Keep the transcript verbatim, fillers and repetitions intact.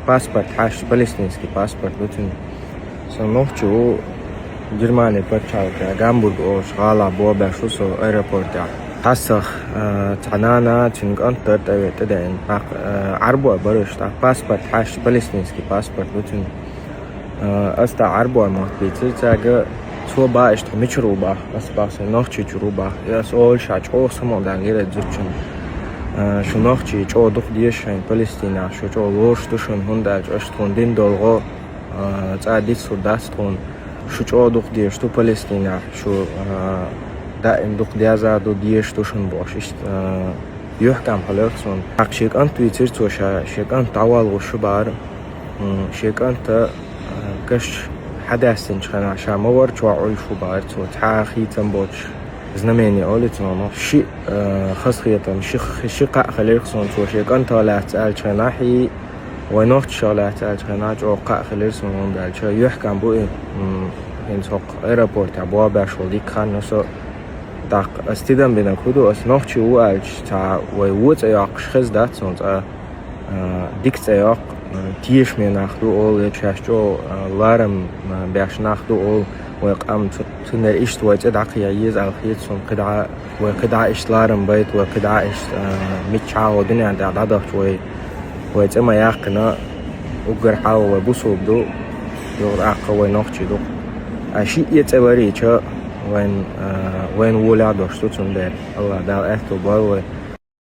Паспорт хьаьшта, палестинский паспорт ду цуьнан. Со нохчи ву, Германин пачхьалкхехь Гамбург олуш гӀалахь бобеш ву со аэропортехь. Хьаьсах, а, цхьа нана, цуьнан кӀант дара тӀе, тӀедаьӀна. ТӀаккха, а, Ӏарбой бара уьш, тӀаккха паспорт хьаьшта, палестинский паспорт ду цуьнан. А, ас тӀаккха Ӏарбой мотт бийцира цаьрга, цо боху иштта хьо мичара ву боху, ас боху сан нохчичуьра ву боху. И ас олуш а чӀогӀа самукъадаьлла гира зудчунна. А, шу нохчий чӀогӀа дукха дезаш шайна Палестинехь, шу чӀогӀа лоруш ду шуна, хӀунда аьлча аша тхуна дина долу гӀо, а, цкъа а дицлур дац тхуна. Шу чӀогӀа дукха дезаш ду Палестинехь, шу, а, даим дукха деза а ду, дезаш ду шуна бохуш. Иштта, а, юьхькӀам хилира суна. ТӀаккха шен кӀант вийцира цо ша, шен кӀант дӀаваллалуш шу бахара. М, шен кӀанта, а, гаш хьадаьстинчу хенахь ша ма вара чохь Ӏуьллуш ву бахара цо, цхьа а хийцам боцуш, знамение олу цунах. Ши, а, хазахетам, ши, ши кхаъ хилира суна, цо шен кӀантах лаьцна аьллачу хенахь, и вайн нохчашах лаьцна аьллачу хенахь чӀогӀа кхаъ хилира суна, хӀунда аьлча юьхькӀам бу и, м, хӀинца хӀокху аэропортехь бобеш волу дика хан ю со. ТӀаккха ас тидам бинарг хӀун ду, ас нохчи ву аьлча, цхьа вай вон цӀе йоккхуш хезна дац суна цкъа. А, дика цӀе йоккху, а, тешаме нах ду олу, я шаьш чӀогӀа, а, ларам, а, беш нах ду олу, вай къам цу-, цундела иштта вай цӀе дӀакхехьа еза аьлла хета суна, кхидӀа, вай кхидӀа иштта ларам байта, вай кхидӀа иштта, а, миччахьа а вай дуьнен тӀехь дӀадахча вай, вай цӀе ма яьккхина, уггар хьалха вай бусулба ду, юха тӀаккха вай нохчий ду. А шиъ а цӀе ларийча, вайн, а, вайн волехь а дош ду цундела. АллахӀ Дала аьтто бойла вай.